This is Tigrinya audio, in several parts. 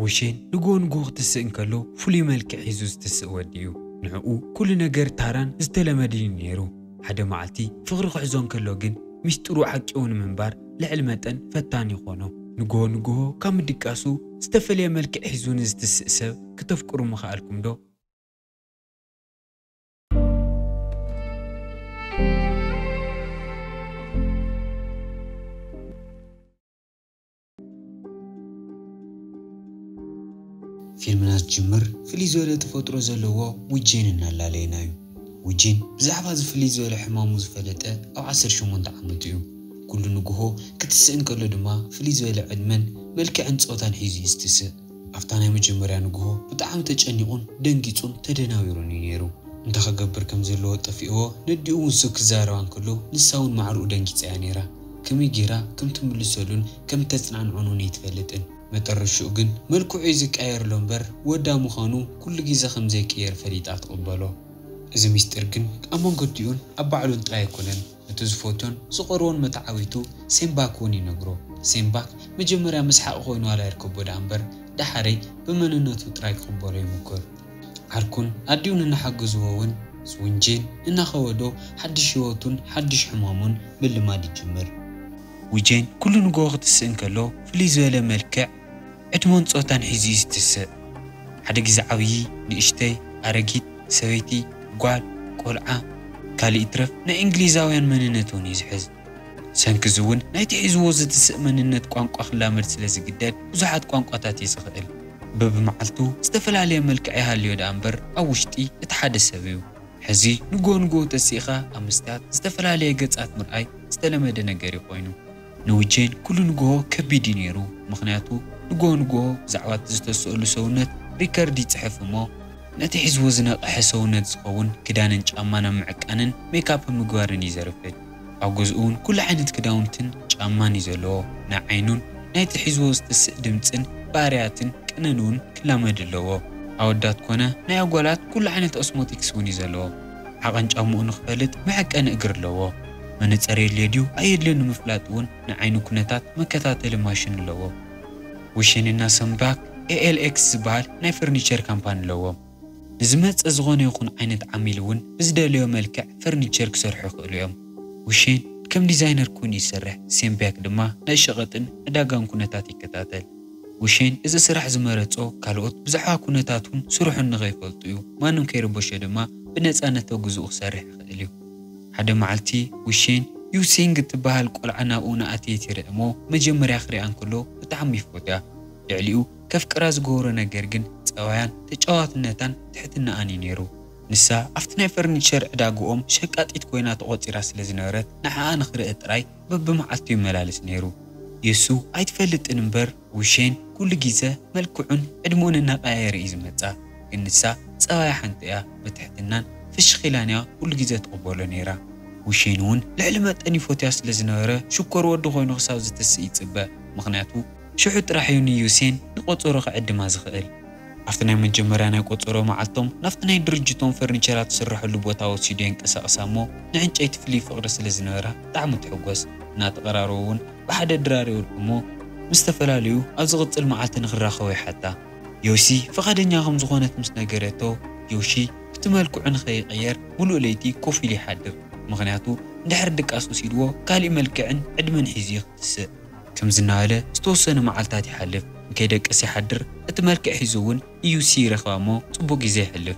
ውሼን ንግሆ ንግሆ ክትስእ እንከሎ ፍሉይ መልክዕ ሒዙ ዝትስእ ወዲ እዩ። ንዕኡ ኩሉ ነገር ታራን ዝተለመደን እዩ ነይሩ። ሓደ መዓልቲ ፍቕሪ ክሕዞ እንከሎ ግን ሚስጥሩ ዓቂቡ ንምንባር ልዕሊ መጠን ፈታኒ ይኾኖ። ንግሆ ንግሆ ካብ ምድቃሱ ዝተፈለየ መልክዕ ሒዙ ንዝትስእ ሰብ ክተፍቅሩ ምኸኣልኩም ዶ? ፊልምና ዝጅምር ፍልይ ዝበለ ተፈጥሮ ዘለዎ ውጄን እናላለየና እዩ። ውጄን ብዛዕባ እዚ ፍልይ ዝበለ ሕማሙ ዝፈለጠ ኣብ ዓሰርተ ሸሞንተ ዓመቱ እዩ። ኩሉ ንግሆ ክትስእ እንከሎ ድማ ፍልይ ዝበለ ዕድመን መልክዕን ጾታን ሒዙ እዩ ዝትስእ። ኣብታ ናይ መጀመርያ ንግሆ ብጣዕሚ ተጨኒቑን ደንጊጹን ተደናዊሩን እዩ ነይሩ። እንታይ ክገብር ከም ዘለዎ ጠፊእዎ ነዲኡ እውን ሱቕ ክዛረባ እንከሎ ንሳ እውን ማዕርኡ ደንጊጻ እያ ነይራ። ከመይ ጌራ ከም ትምልሰሉን ከም ተጽናንዖን እውን ኣይትፈልጥን። መጠረሽኡ ግን መልክዑ እዩ ዝቀየርሎ እምበር ወዳ ምዃኑ ኩሉ ግዜ ከም ዘይቅየር ፈሊጣ ትቕበሎ። እዚ ሚስጥር ግን ኣብ መንጎ ኣዲኡን ኣብ ባዕሉን ጥራይ ኣይኮነን። እቲ ዝፈትዮን ዝቐርቦን መተዓቢቱ ሴምባክ እውን ይነግሮ። ሴምባክ መጀመርያ መስሓቂ ኮይኑ ዋላ ይርከቦ ደኣ እምበር ዳሓረይ ብመንነቱ ጥራይ ክቕበሎ ይምኩር። ዓርኩን ኣዲኡን እናሓገዝዎ እውን ውጄን እናኸወዶ ሓድሽ ህይወቱን ሓድሽ ሕማሙን ምልማድ ይጅምር። ውጄን ኩሉ ንግሆ ክትስእ እንከሎ ፍልይ ዝበለ መልክዕ ዕድመን ጾታን ሒዙ እዩ ዝትስእ። ሓደ ግዜ ዓብዪ፣ ንእሽተይ፣ ኣረጊት፣ ሰበይቲ፣ ጓል፣ ቆልዓ፣ ካልእ ይትረፍ ናይ እንግሊዛውያን መንነት እውን እዩ ዝሕዝ። ሰንኪ እዚ እውን ናይቲ ሒዝዎ ዝትስእ መንነት ቋንቋ ክላመድ ስለ ዝግደድ ብዙሓት ቋንቋታት እዩ ዝኽእል። በብመዓልቱ ዝተፈላለየ መልክዕ ይሃልዮ ደኣ እምበር ኣብ ውሽጢ እቲ ሓደ ሰብ እዩ። ሕዚ ንግሆ ንግሆ ተሲእኻ ኣብ መስትያት ዝተፈላለየ ገጻት ምርኣይ ዝተለመደ ነገር እዩ ኮይኑ። ንውጄን ኩሉ ንግሆ ከቢድ እዩ ነይሩ፣ ምኽንያቱ ንግሆ ንግሆ ብዛዕባ እቲ ዝተስእሉ ሰውነት ሪከርድ ይጽሕፍ እሞ ነቲ ሒዝዎ ዝነቕሐ ሰውነት ዝኸውን ክዳንን ጫማን ኣብ ምዕቃንን ሜካፕ ምግባርን እዩ ዘርፍድ። ኣብ ገዝኡ እውን ኩሉ ዓይነት ክዳውንትን ጫማን እዩ ዘለዎ። ናይ ዓይኑን ናይቲ ሒዝዎ ዝትስእ ድምጽን ባህርያትን ቅነን እውን ክላመድ ኣለዎ። ኣወዳት ኮነ ናይ ኣጓላት ኩሉ ዓይነት ኦስሞቲክስ እውን እዩ ዘለዎ። ዓቐን ጫምኡ ንኽፈልጥ መዐቀኒ እግሪ ኣለዎ። መነጸር የድልዮ ድዩ ኣየድልዮን ንምፍላጥ እውን ንዓይኑ ኩነታት መከታተሊ ማሽን ኣለዎ። ውሼንና ሰምባክ ኤኤልኤክስ ዝበሃል ናይ ፈርኒቸር ካምፓኒ ኣለዎም። ንዝመጸ ዝኾነ ይኹን ዓይነት ዓሚል እውን ብዝደለዮ መልክዕ ፈርኒቸር ክሰርሑ ይኽእሉ እዮም። ውሼን ከም ዲዛይነር ኮይኑ ይሰርሕ፣ ሴምቢያክ ድማ ናይ ሸቐጥን ዕዳጋን ኩነታት ይከታተል። ውሼን እዚ ስራሕ ዝመረጾ ካልኦት ብዛዕባ ኩነታቱን ስርሑን ንኸይፈልጡ እዩ። ማንም ከይረበሾ ድማ ብነጻነት ኣብ ግዝኡ ክሰርሕ ይኽእል እዩ። ሓደ መዓልቲ ውሼን ዩሲንግ እትበሃል ቆልዓ ናብኡ ንኣትየት ይርእ እሞ መጀመርያ ክሪኣ እንከሎ ብጣዕሚ ይፈትያ። ልዕሊኡ ከፍቅራ ዝገበሮ ነገር ግን ጸባያን ተጫዋትነታን ትሕትናኣን እዩ ነይሩ። ንሳ ኣብቲ ናይ ፈርኒቸር ዕዳግኦም ሸቃጢት ኮይና ተቖጺራ ስለ ዝነበረት ንዓኣ ንኽርኢ ጥራይ በብመዓልቱ ይመላለስ ነይሩ። የሱ ኣይትፈልጥን እምበር ውሼን ኩሉ ግዜ መልክዑን ዕድመኡን እናቀያየረ እዩ ዝመጻ። ግን ንሳ ጸባያ ሓንቲ እያ፣ ብትሕትናን ፍሽኽ ኢላን እያ ኩሉ ግዜ ትቕበሎ ነይራ። ውሼን እውን ልዕሊ መጠን ይፈትያ ስለ ዝነበረ ሽኮር ወዲ ኮይኑ ክሳብ ዝትስእ ይጽበ። ምኽንያቱ ሽዑ ጥራሕ እዩ ንዩሴን ንቆጸሮ ክዕድማ ዝኽእል። ኣብቲ ናይ መጀመርያ ናይ ቆጸሮ መዓልቶም ናብቲ ናይ ድርጅቶም ፈርኒቸራት ዝስረሐሉ ቦታ ወሲዱ የንቀሳቕሳ እሞ ንዕንጨይቲ ፍሉይ ፍቕሪ ስለ ዝነበራ ብጣዕሚ ትሕጎስ። እናተቐራረቡ እውን ብሓደ ድራር የውድቑ እሞ ምስ ተፈላለዩ ኣብ ዝቕጽል መዓልቲ ንኽራኸቡ ይሓታ። ዮሲ ፍቓደኛ ከም ዝኾነት ምስ ነገረቶ ዮሺ ብቲ መልክዑ ንኸይቐየር ሙሉእ ለይቲ ኮፍ ኢሉ ይሓድር። ምኽንያቱ እንድሕር ድቃስ ወሲድዎ ካሊእ መልክዕን ዕድመን ሒዙ እዩ ክትስእ። ከምዚ እናበለ ዝተወሰነ መዓልታት ይሓልፍ። እንከይደቀስ ይሓድር። እቲ መልክዕ ሒዙ እውን ንዩሲ ይረኽባ እሞ ጽቡቕ ግዜ የሕልፍ።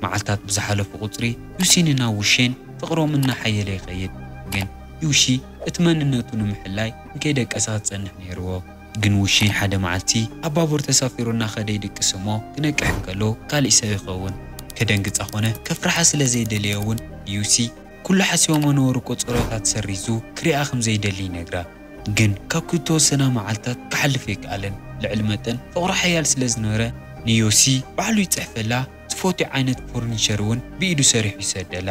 መዓልታት ብዝሓለፉ ቁጽሪ ዩሲን ናብ ውሼን ፍቕሮም እናሓየለ ይኸይድ። ግን ዩሺ እቲ መንነቱ ንምሕላይ እንከይደቀሰ ክጸንሕ ነይርዎ። ግን ውሼን ሓደ መዓልቲ ኣብ ባቡር ተሳፊሩ እናኸደ ይድቅስ እሞ ክነቅሕ እንከሎ ካሊእ ሰብ ይኸውን። ከደንግጻ ኾነ ከፍርሓ ስለ ዘይደለየ እውን ንዩሲ ኩሉ ሓሲቦሞ ነበሩ ቆጸሮታት ሰሪዙ ክሪኣ ከም ዘይደሊ ይነግራ። ግን ካብ ክልተ ወሰና መዓልታት ክሓልፍ ኣይከኣለን። ልዕሊ መጠን ፍቕሩ ሓያል ስለ ዝነበረ ንዮሲ ባዕሉ ይጽሕፈላ፣ ዝፈትዮ ዓይነት ፈርኒቸር እውን ብኢዱ ሰሪሑ ይሰደላ።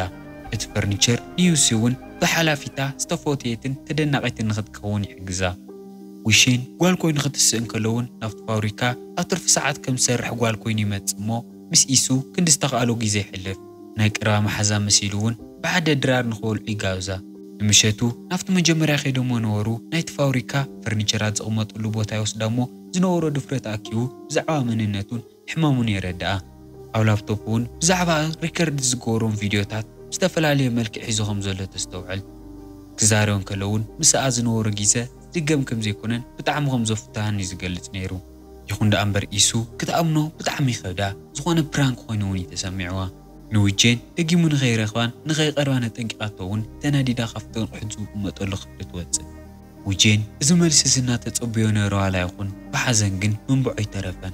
እቲ ፈርኒቸር ንዮሲ እውን ብሓላፊታ ዝተፈተየትን ተደናቒትን ንኽትከውን ይሕግዛ። ውሼን ጓል ኮይኑ ክትስእ እንከሎ እውን ናብቲ ፋብሪካ ኣብ ትርፊ ሰዓት ከም ዝሰርሕ ጓል ኮይኑ ይመጽእ እሞ ምስ ኢሱ ክንዲ ዝተኻእሎ ግዜ ይሕልፍ። ናይ ቀረባ መሓዛ መሲሉ እውን ብሓደ ድራር ንኽበልዑ ይጋብዛ። ንምሸቱ ናብቲ መጀመርያ ከይዶሞ ነበሩ ናይቲ ፋብሪካ ፈርኒቸራት ዝቕመጥሉ ቦታ ይወስዳ እሞ ዝነበሮ ድፍረት ኣኪቡ ብዛዕባ መንነቱን ሕማሙን የረድኣ። ኣብ ላፕቶፕ እውን ብዛዕባ ሪከርድ ዝገበሮም ቪድዮታት ብዝተፈላለየ መልክዕ ሒዙ ከም ዘሎ ተስተውዕል። ክዛረብ እንከሎ እውን ምስኣ ዝነበሮ ግዜ ዝድገም ከም ዘይኮነን ብጣዕሚ ከም ዘፍትሃን እዩ ዝገልጽ ነይሩ። ይኹን ደኣ እምበር ኢሱ ክትኣምኖ ብጣዕሚ ይኸብዳ። ዝኾነ ፕራንክ ኮይኑ እውን እዩ ተሰሚዕዋ። ንውጄን ደጊሙ ንኸይረኽባን ንኸይቐርባን ኣጠንቂቓቶ እውን ተናዲዳ ካብቲ ንቕሑት ዝቕመጠሉ ክፍሊ ትወጽእ። ውጄን እዚ መልሲ እዚ እናተጸበዮ ነበረ ዋላ ይኹን ብሓዘን ግን ምንብዖ ኣይተረፈን።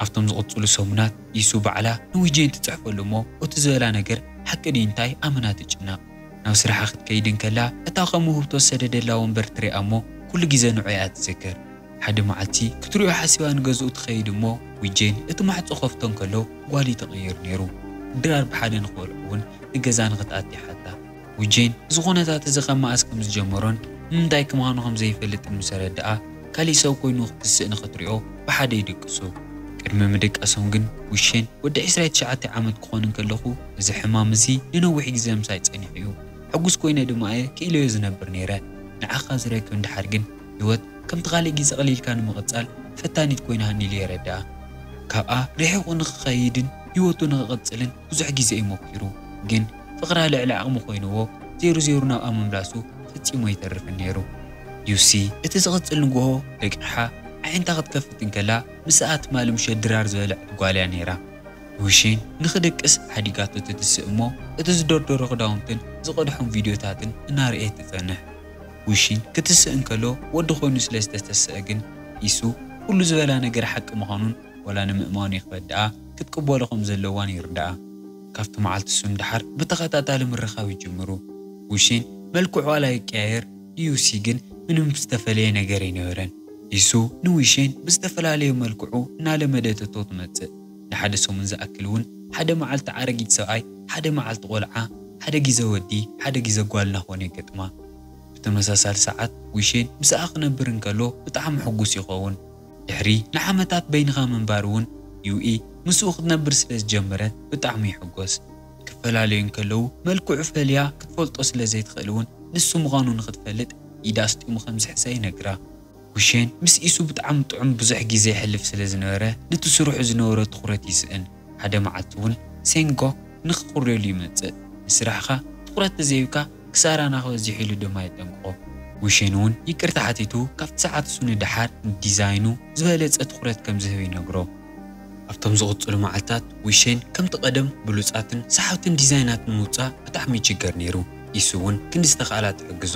ኣብቶም ዝቕጽሉ ሰሙናት ኢሱ ባዕላ ንውጄን ትጽሕፈሉ እሞ እቲ ዝበላ ነገር ሓቂ ድዩ እንታይ ኣመና ትጭነቕ። ናብ ስራሓ ክትከይድ እንከላ እታ ከም ውህብቶ ዝሰደደላ ወንበር ትሪኣ እሞ ኩሉ ግዜ ንዑ እያ ትዝክር። ሓደ መዓልቲ ክትሪኦ ሓሲባ ንገዝኡ ትኸይድ እሞ ውጄን እቲ ማዕጾ ከፍቶ እንከሎ ጓሊ ተቐይሩ ነይሩ። ድራር ብሓደ ንኽበልዑ እውን ንገዛ ንኽትኣቲ ሓታ። ውጄን እዚ ኩነታት እዚ ካብ መኣስ ከም ዝጀመሮን ንምንታይ ምዃኑ ከም ዘይፈልጥን ምስ ኣረድኣ ካሊእ ሰብ ኮይኑ ክትስእ ንኽትሪኦ ብሓደ ይድቅሱ። ቅድሚ ምድቃሶም ግን ውሼን ወዲ ዕስራ ትሽዓተ ዓመት ክኾን እንከለኹ እዚ ሕማም እዚ ንነዊሕ ግዜ ምሳይ ጸኒሑ እዩ። ሕጉስ ኮይነ ድማ እየ ክኢለዮ ዝነብር ነይረ። ንዓኻ ዝረክብ እንድሓር ግን ህይወት ከምቲ ካልእ ግዜ ቀሊልካ ንምቕጻል ፈታኒት ኮይና ሃኒሉ የረድኣ። ካብኣ ርሒቑ ንኽኸይድን ህይወቱ ንኽቕጽልን ብዙሕ ግዜ እዩ ሞኪሩ። ግን ፍቕራ ልዕሊ ዓቕሙ ኮይንዎ ዜሩ ዜሩ ናብኣ ምምላሱ ፈጺሙ ኣይተርፍን ነይሩ። ዩሲ እቲ ዝቕጽል ንግሆ ደቂሓ ኣዒንታ ክትከፍት እንከላ ምስኣ ትማሊ ምሸት ድራር ዝበልዐት ጓል እያ ነይራ። ውሽን ንኽድቅስ ሓዲጋቶ ትትስእ እሞ እቲ ዝደርደሮ ክዳውንትን ዝቐድሖም ቪድዮታትን እናርኣየት ትጸንሕ። ውሽን ክትስእ እንከሎ ወዲ ኮይኑ ስለ ዝተተስአ ግን ኢሱ ኩሉ ዝበላ ነገር ሓቂ ምዃኑን ዋላ ንምእማኑ ይኽበድ ደኣ ክትቅበሎ ከም ዘለዋን ይርድኣ። ካብቲ መዓልቲ እሱ ንደሓር ብተኸታታሊ ምርኻብ ይጅምሩ። ውሽን መልክዑ ዋላ ይቀያየር፣ ንዩሲ ግን ምንም ዝተፈለየ ነገር ኣይነበረን። ኢሱ ንዊሼን ብዝተፈላለየ መልክዑ እናለመደተቶ ትመጽእ። ንሓደ ሰሙን ዝኣክል እውን ሓደ መዓልቲ ኣረጊት ሰብኣይ፣ ሓደ መዓልቲ ቆልዓ፣ ሓደ ግዜ ወዲ፣ ሓደ ግዜ ጓል እናኾነ የገጥማ። ብተመሳሳሊ ሰዓት ዊሼን ምስኣ ክነብር እንከሎ ብጣዕሚ ሕጉስ ይኸውን። ድሕሪ ንዓመታት በይንኻ ምንባር እውን ዩኢ ምስኡ ክትነብር ስለ ዝጀመረት ብጣዕሚ ይሕጎስ። ክፈላለዩ እንከለዉ መልክዑ ፈልያ ክትፈልጦ ስለ ዘይትኽእል እውን ንሱ ምዃኑ ንኽትፈልጥ ኢዳ ኣስጢሙ ከም ዝሕዛ ይነግራ። ውሼን ምስ ኢሱ ብጣዕሚ ጥዑም ብዙሕ ግዜ የሕልፍ ስለ ዝነበረ ነቲ ስርሑ ዝነበሮ ትኹረት ይስእን። ሓደ መዓልቲ እውን ሴንጎክ ንኽቑርየሉ ይመጽእ። ንስራሕኻ ትኹረት ተዘይብካ ክሳራና ክበዝሕ ኢሉ ድማ የጠንቅቖ። ውሼን እውን ይቅርታ ሓቲቱ ካብቲ ሰዓት እሱ ንደሓር ንዲዛይኑ ዝበለጸ ትኹረት ከም ዝህብ ይነግሮ። ኣብቶም ዝቕጽሉ መዓልታት ውሼን ከምቲ ቀደም ብሉጻትን ሰሓብትን ዲዛይናት ንምውጻእ ብጣዕሚ ይችገር ነይሩ። ኢሱ እውን ክንዲ ዝተኽኣላ ትሕግዞ።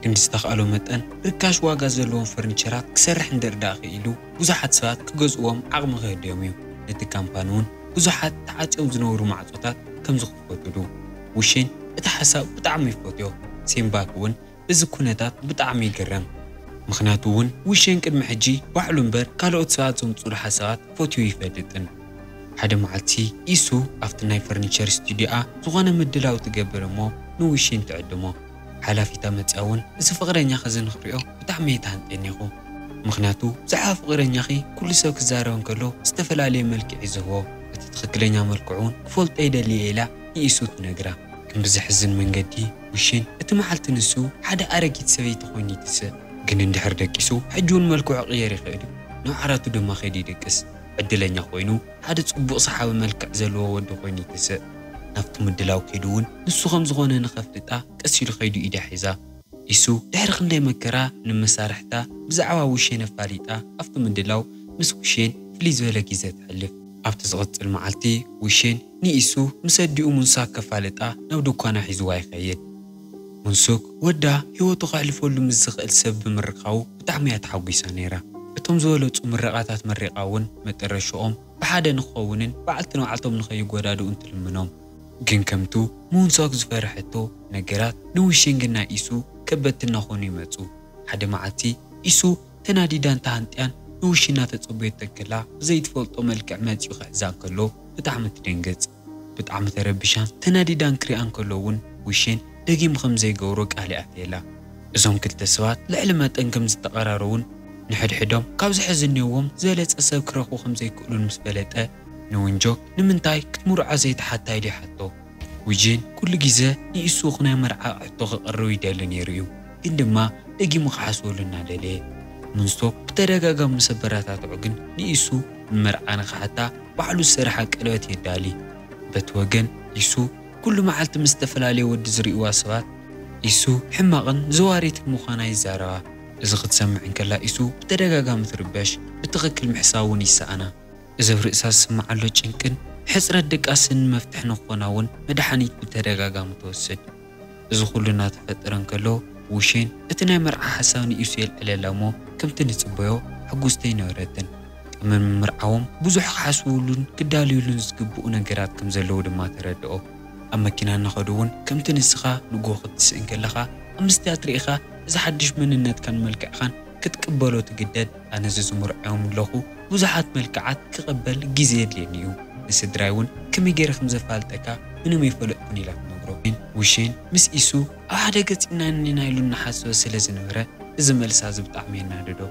ክንዲ ዝተኽኣሎ መጠን ርካሽ ዋጋ ዘለዎም ፈርኒቸራት ክሰርሕ እንድሕር ደኣ ክኢሉ ብዙሓት ሰባት ክገዝእዎም ዓቕሚ ክህድዮም እዩ። ነቲ ካምፓኒ እውን ብዙሓት ተዓጽዮም ዝነበሩ ማዕጾታት ከም ዝኽፈቱሉ። ውሼን እቲ ሓሳብ ብጣዕሚ ይፈትዮ። ሴንባክ እውን በዚ ኩነታት ብጣዕሚ ይግረም። ምኽንያቱ እውን ውሼን ቅድሚ ሕጂ ባዕሉ እምበር ካልኦት ሰባት ዘምጽኡሉ ሓሳባት ፈትዩ ይፈልጥን። ሓደ መዓልቲ ኢሱ ኣብቲ ናይ ፈርኒቸር ስቱዲዮኣ ዝኾነ ምድላው ትገብር እሞ ንውሼን ትዕድሞ። ሓላፊታ መጽያ እውን እዚ ፍቕረኛኺ እዚ ንኽሪኦ ብጣዕሚ እየ ተሃንጥየ እኒኹ። ምኽንያቱ ብዛዕባ ፍቕረኛኺ ኩሉ ሰብ ክዛረብ እንከሎ ዝተፈላለየ መልክዕ እዩ ዝህቦ። እቲ ትኽክለኛ መልክዑ እውን ክፈልጦ ይደሊ እየ ኢላ ንኢሱ ትነግራ። ግን ብዘሕዝን መንገዲ ውሽን እቲ መዓልቲ ንሱ ሓደ ኣረጊት ሰበይቲ ኮይኑ ይትስእ። ግን እንድሕር ደቂሱ ሕጂ እውን መልክዑ ክቕየር ይኽእል እዩ። ንዓራቱ ድማ ከይዱ ይድቅስ። ዕድለኛ ኮይኑ ሓደ ጽቡቕ ሰሓቢ መልክዕ ዘለዎ ወዲ ኮይኑ ይትስእ። ናብቲ ምድላው ከይዱ እውን ንሱ ከም ዝኾነ ንኸፍልጣ ቀስ ኢሉ ከይዱ ኢዳ ሒዛ። ኢሱ ድሕሪ ክንደይ መከራ ንመሳርሕታ ብዛዕባ ውሼን ኣፋሊጣ ኣብቲ ምድላው ምስ ውሼን ፍልይ ዝበለ ግዜ ተሕልፍ። ኣብቲ ዝቕጽል መዓልቲ ውሼን ንኢሱ ምስ ኣዲኡ ሙንሳክ ከፋልጣ ናብ ድኳና ሒዝዋ ይኸይድ። ሙንሱክ ወዳ ህይወቱ ከሕልፈሉ ምስ ዝኽእል ሰብ ብምርኻቡ ብጣዕሚ እያ ተሓጒሳ ነይራ። እቶም ዝበለጹ ምረቓታት መሪቓ እውን መጠረሽኦም ብሓደ ንኽኸውንን በዓልቲ ንባዕልቶም ንኸይጎዳድኡን ትልምኖም። ግን ከምቱ ሙንሶክ ዝፈርሐቶ ነገራት ንውሽን ግን ናይ ኢሱ ከበድቲ እናኾኑ ይመጹ። ሓደ መዓልቲ ኢሱ ተናዲዳን ተሃንጥያን ንውሽን እናተጸበየቶ ከላ ብዘይትፈልጦ መልክዕ መጺኡ ክሕዛ እንከሎ ብጣዕሚ ትድንግጽ። ብጣዕሚ ተረቢሻን ተናዲዳን ክሪኣ እንከሎ እውን ውሽን ደጊሙ ከም ዘይገብሮ ቃል ይኣትየላ። እዞም ክልተ ሰባት ልዕሊ መጠን ከም ዝተቐራረቡን ንሕድሕዶም ካብ ዝሕዝንዎም ዝበለጸ ሰብ ክረኽቡ ከም ዘይክእሉን ምስ ፈለጠ ንውንጆክ ንምንታይ ክትምርዖ ዘይትሓታ ኢሉ ይሓቶ። ውጂን ኩሉ ግዜ ንኢሱ ናይ መርዓ ሕቶ ከቕርብ ይደሊ ነይሩ እዩ፣ ግን ድማ ደጊሙ ክሓስበሉ እናደለየ። ሙንሶክ ብተደጋጋሚ ምስ ኣበረታትዖ ግን ንኢሱ ንመርዓ ንኽሓታ ባዕሉ ዝሰርሓ ቀለበት የዳሊ። በቲ ወገን ኢሱ ኩሉ መዓልቲ ምስ ዝተፈላለየ ወዲ ዝርእይዋ ሰባት ኢሱ ሕማቕን ዘዋሪትን ምዃና ይዛረባ። እዚ ክትሰምዕ እንከላ ኢሱ ብተደጋጋሚ ትርበሽ፣ ብትኽክል ምሕሳብ እውን ይሰኣና። እዚ ኣብ ርእሳ ዝስምዓሎ ጭንቅን ሕጽረት ድቃስን መፍትሒ ንክኾና እውን መድሓኒት ብተደጋጋሚ ትወስድ። እዚ ኩሉ እናተፈጠረ እንከሎ ውሼን እቲ ናይ መርዓ ሓሳብ ንኢሱ የልዕለላ እሞ ከምቲ ንጽበዮ ሕጉስቲ ኣይነበረትን። ቅድሚ ምምርዓዎም ብዙሕ ክሓስብሉን ክዳልዩሉን ዝግብኡ ነገራት ከም ዘለዉ ድማ ተረድኦ። ኣብ መኪና እናኸዱ እውን ከምቲ ንስኻ ንግሆ ክትስእን ከለኻ ኣብ መስትያት ርኢኻ እዚ ሓድሽ መንነትካን መልክዕኻን ክትቅበሎ ትግደድ። ኣነ እዚ ዝምርዓዮም ኣለኹ ብዙሓት መልክዓት ክቕበል ግዜ የድልየኒ እዩ። ንስድራይ እውን ከመይ ገይረ ከም ዘፋልጠካ ምንም ኣይፈለጥኩን ኢላ ትነግሮ። ግን ውሼን ምስ ኢሱ ኣብ ሓደ ገጽ ኢና እኒና ኢሉ እናሓሰበ ስለ ዝነበረ እዚ መልሳ እዚ ብጣዕሚ የናድዶ።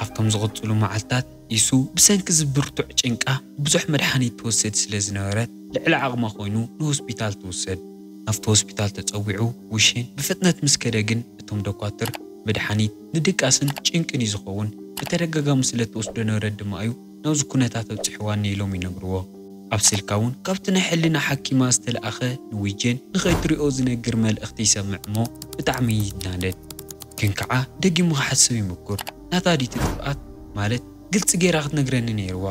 ኣብ ከም ዝቕጽሉ መዓልታት ኢሱ ብሰንኪ እዚ ብርቱዕ ጭንቃ ብዙሕ መድሓኒት ትወስድ ስለ ዝነበረት ልዕሊ ዓቕማ ኮይኑ ንሆስፒታል ትውሰድ። ናብቲ ሆስፒታል ተጸዊዑ ውሼን ብፍጥነት ምስ ከደ ግን እቶም ዶኳትር መድሓኒት ንድቃስን ጭንቅን እዩ ዝኸውን ብተደጋጋሚ ስለ ትወስዶ ነበረት ድማ እዩ ናብዚ ኩነታት ኣብጽሕዋኒ ኢሎም ይነግርዎ። ኣብ ስልካ እውን ካብቲ ናይ ሕልና ሓኪማ ዝተለኣኸ ንውጄን ንኸይትሪኦ ዝነግር መልእኽቲ ይሰምዕ እሞ ብጣዕሚ ይናደድ። ግን ከዓ ደጊሙ ክሓስብ ይምኩር። ናታ ድዩ እቲ ጥፍኣት? ማለት ግልፂ ገይራ ክትነግረኒ ነይርዋ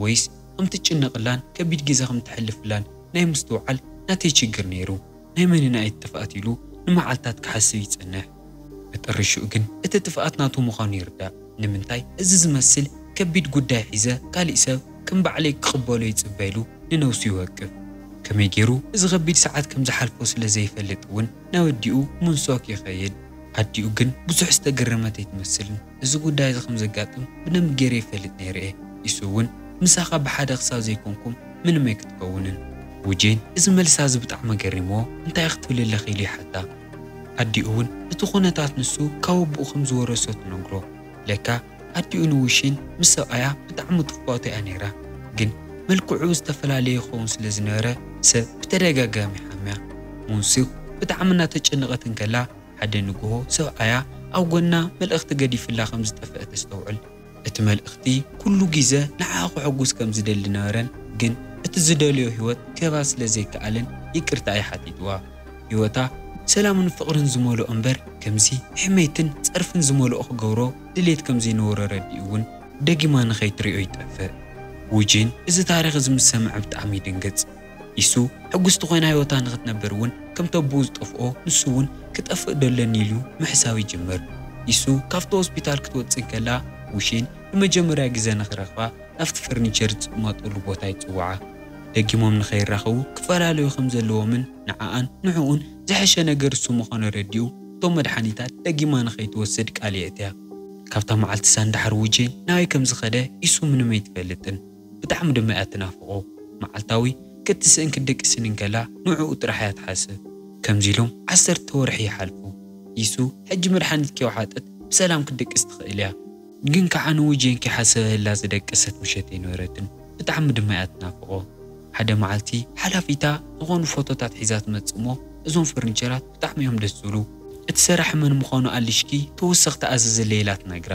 ወይስ ከም ትጭነቕላን ከቢድ ግዜ ከም ተሕልፍላን ናይ ምስትውዓል ናተይ ችግር ነይሩ? ናይ መን ኢና እያ ጥፍኣት ኢሉ ንመዓልታት ክሓስብ ይጸንሕ። መጠረሽኡ ግን እቲ ጥፍኣት ናቱ ምዃኑ ይርዳእ። ንምንታይ እዚ ዝመስል ከቢድ ጉዳይ ሒዘ ካሊእ ሰብ ከም ባዕለይ ክቕበሎ ይጽበ ኢሉ ንነብሱ ይወቅፍ። ከመይ ገይሩ እዚ ከቢድ ሰዓት ከም ዝሓልፎ ስለ ዘይፈልጥ እውን ናብ ኣዲኡ ሙንሶክ ይኸይድ። ኣዲኡ ግን ብዙሕ ዝተገረመት ኣይትመስልን። እዚ ጉዳይ እዚ ከም ዘጋጥም ብደንቢ ገይረ ይፈልጥ ነይረ እየ። ኢሱ እውን ምሳኻ ብሓደ ክሳብ ዘይኮንኩም ምንም ኣይክትከውንን። ውጄን እዚ መልሳ እዚ ብጣዕሚ ገሪምዎ እንታይ ክትብል ኣለኺ ኢሉ ይሓታ። ኣዲኡ እውን እቲ ኩነታት ንሱ ካብ ኣቦኡ ከም ዝወረሶ ትነግሮ። ለካ ኣዲኡ ንውሽን ምስ ሰብኣያ ብጣዕሚ ትፍዋቶ እያ ነይራ። ግን መልክዑ ዝተፈላለየ ይኸውን ስለ ዝነበረ ሰብ ብተደጋጋሚ ሓምያ። ሙንሱክ ብጣዕሚ እናተጨነቐት እንከላ ሓደ ንግሆ ሰብኣያ ኣብ ጎና መልእኽቲ ገዲፍላ ከም ዝጠፍአ ተስተውዕል። እቲ መልእኽቲ ኩሉ ግዜ ንዓኣ ከሐጉስ ከም ዝደሊ ነበረን ግን እቲ ዝደልዮ ህይወት ክህባ ስለ ዘይከኣለን ይቅርታ እዩ ሓቲትዋ። ህይወታ ሰላምን ፍቕርን ዝመልኦ እምበር ከምዚ ሕሜትን ጸርፍን ዝመልኦ ክገብሮ ድሌት ከም ዘይነበሮ ረዲኡ እውን ደጊማ ንኸይትሪኦ ይጠፍእ። ውጂን እዚ ታሪኽ እዚ ምስ ሰምዐ ብጣዕሚ ይድንግጽ። ኢሱ ሕጉስቲ ኮይና ህይወታ ንኽትነብር እውን ከምቲ ኣቦኡ ዝጠፍኦ ንሱ እውን ክጠፍእ ደለኒ ኢሉ ምሕሳብ ይጅምር። ኢሱ ካብቲ ሆስፒታል ክትወጽእ እንከላ ውሺን ንመጀመርያ ግዜ ንኽረኽባ ናብቲ ፈርኒቸር ዝቕመጠሉ ቦታ ይጽውዓ። ደጊሞም ንኸይራኸቡ ክፈላለዩ ከም ዘለዎምን ንዓኣን ንዕኡን ዝሐሸ ነገር እሱ ምዃኑ ረዲኡ እቶም መድሓኒታት ደጊማ ንኸይትወስድ ቃል የእትያ። ካብታ መዓልቲ ሳንዳሓር ውጄን ናበይ ከም ዝኸደ ኢሱ ምንም ኣይትፈልጥን። ብጣዕሚ ድማ እያ ትናፍቖ። መዓልታዊ ክትስእን ክትድቅስን እንከላ ንዕኡ ጥራሕ እያ ትሓስብ። ከምዚ ኢሎም ዓሰርተ ወርሒ ይሓልፉ። ኢሱ ሕጂ መድሓኒት ከይወሓጠት ብሰላም ክትድቅስ ትኽእል እያ። ግን ከዓ ንውጄን ከይሓሰበላ ዝደቀሰት ምሸት ኣይነበረትን። ብጣዕሚ ድማ እያ ትናፍቖ። ሓደ መዓልቲ ሓላፊታ ዝኾኑ ፎቶታት ሒዛ ትመጽእ እሞ እዞም ፈርኒቸራት ብጣዕሚ እዮም ደስ ዝብሉ። እቲ ሰራሒ መን ምዃኑ ኣልሽኪ ተወሰኽቲ ኣዘዘለይ ኢላ ትነግራ።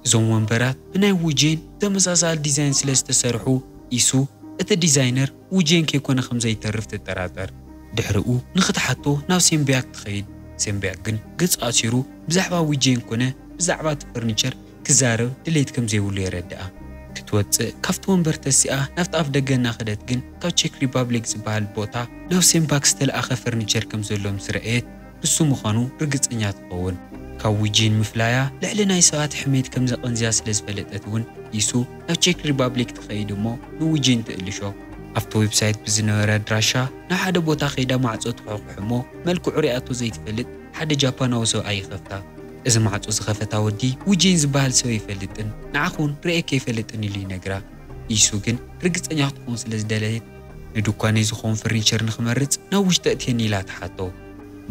እዞም ወንበራት ብናይ ውጄን ተመሳሳሊ ዲዛይን ስለ ዝተሰርሑ ኢሱ እቲ ዲዛይነር ውጄን ከይኮነ ከም ዘይተርፍ ትጠራጠር። ድሕሪኡ ንኽትሓቶ ናብ ሴምቢያክ ትኸይድ። ሴምቢያክ ግን ገጹ ኣሲሩ ብዛዕባ ውጄን ኮነ ብዛዕባ እቲ ፈርኒቸር ክዛረብ ድሌት ከም ዘይብሉ የረድኣ። ክትወጽእ ካብቲ ወንበር ተሲኣ ናብቲ ኣፍ ደገ እናኸደት ግን ካብ ቼክ ሪፓብሊክ ዝበሃል ቦታ ናብ ሴምባክ ዝተለኣኸ ፈርኒቸር ከም ዘሎ ምስ ረኣየት ንሱ ምዃኑ ርግጸኛ ትኸውን። ካብ ውጂን ምፍላያ ልዕሊ ናይ ሰባት ሕሜት ከም ዘቐንዝያ ስለ ዝፈለጠት እውን ኢሱ ናብ ቼክ ሪፓብሊክ ትኸይድ እሞ ንውጂን ትእልሾ። ኣብቲ ዌብሳይት ብዝነበረ ኣድራሻ ናብ ሓደ ቦታ ከይዳ ማዕጾ ትኳሕኩሕ እሞ መልክዑ ሪኣቶ ዘይትፈልጥ ሓደ ጃፓናዊ ሰብኣይ ይኸፍታ። እዚ ማዕጾ ዝኸፈታ ወዲ ውጂን ዝበሃል ሰብ ኣይፈልጥን፣ ንዓኹን ርእየኪ ኣይፈልጥን ኢሉ ይነግራ። ኢሱ ግን ርግጸኛ ክትኸውን ስለ ዝደለየት ንድኳነይ ዝኸውን ፈርኒቸር ንኽመርጽ ናብ ውሽጢ ኣእትየኒ ኢላ ትሓቶ።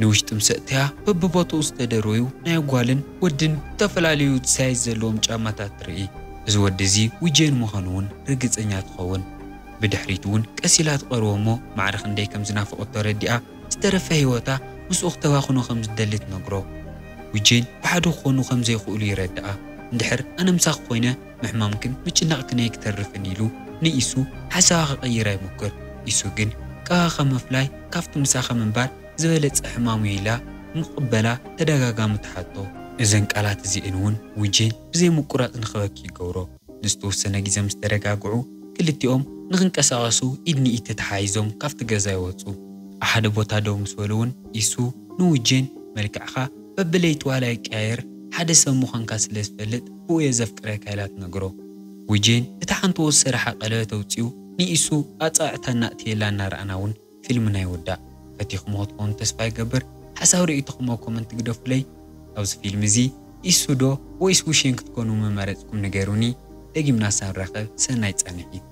ንውሽጢ ምስ ኣእተያ በብቦትኡ ዝተደረዩ ናይ ጓልን ወድን ዝተፈላለዩ ሳይዝ ዘለዎም ጫማታት ትርኢ። እዚ ወዲ እዚ ውጄን ምዃኑ እውን ርግጸኛ ትኸውን። ብድሕሪት እውን ቀስ ኢላ ትቐርቦ እሞ ማዕረ ክንደይ ከም ዝናፈቐቶ ረዲኣ ዝተረፈ ህይወታ ምስኡ ክተባኽኖ ከም ዝደሊ ትነግሮ። ውጄን ብሓደ ክኾኑ ከም ዘይኽእሉ ይረድኣ። እንድሕር ኣነ ምሳኺ ኮይነ ምሕማምክን ምጭናቕክን ኣይክተርፍን ኢሉ ንኢሱ ሓሳባ ክቕይራ ይሞክር። ኢሱ ግን ካባኻ ምፍላይ ካብቲ ምሳኻ ምንባር ዝበለጸ ሕማም እዩ ኢላ ምቕበላ ተደጋጋሚ ትሓቶ። እዘን ቃላት እዚኤን እውን ውጄን ብዘይ ምቁራጽ ንኽበኪ ይገብሮ። ንዝተወሰነ ግዜ ምስ ተረጋግዑ ክልቲኦም ንኽንቀሳቐሱ ኢድ ንኢድ ተተሓሒዞም ካብቲ ገዛ ይወጹ። ኣብ ሓደ ቦታ ደው ምስ በሉ እውን ኢሱ ንውጄን መልክዕኻ በብለይቲ ዋላ ይቀያየር ሓደ ሰብ ምዃንካ ስለ ዝፈልጥ ብኡ እየ ዘፍቅረካ ኢላ ትነግሮ። ውጄን እታ ሓንቲ ወር ዝሰረሓ ቀለበት ኣውጺኡ ንኢሱ ኣጻብዕታ እናእተየላ እናረኣና እውን ፊልምና ይውዳእ። ፈቲኹምዎ ትኾኑ ተስፋ ይገብር። ሓሳብ ርእይቶኹም ኣብ ኮመንት ግደፉለይ። ኣብዚ ፊልም እዚ ኢሱ ዶ ወይስ ውሼን ክትኮኑ ምመረጽኩም ንገሩኒ። ደጊምና ሳብ ንራኸብ ሰናይ ጻንሒት።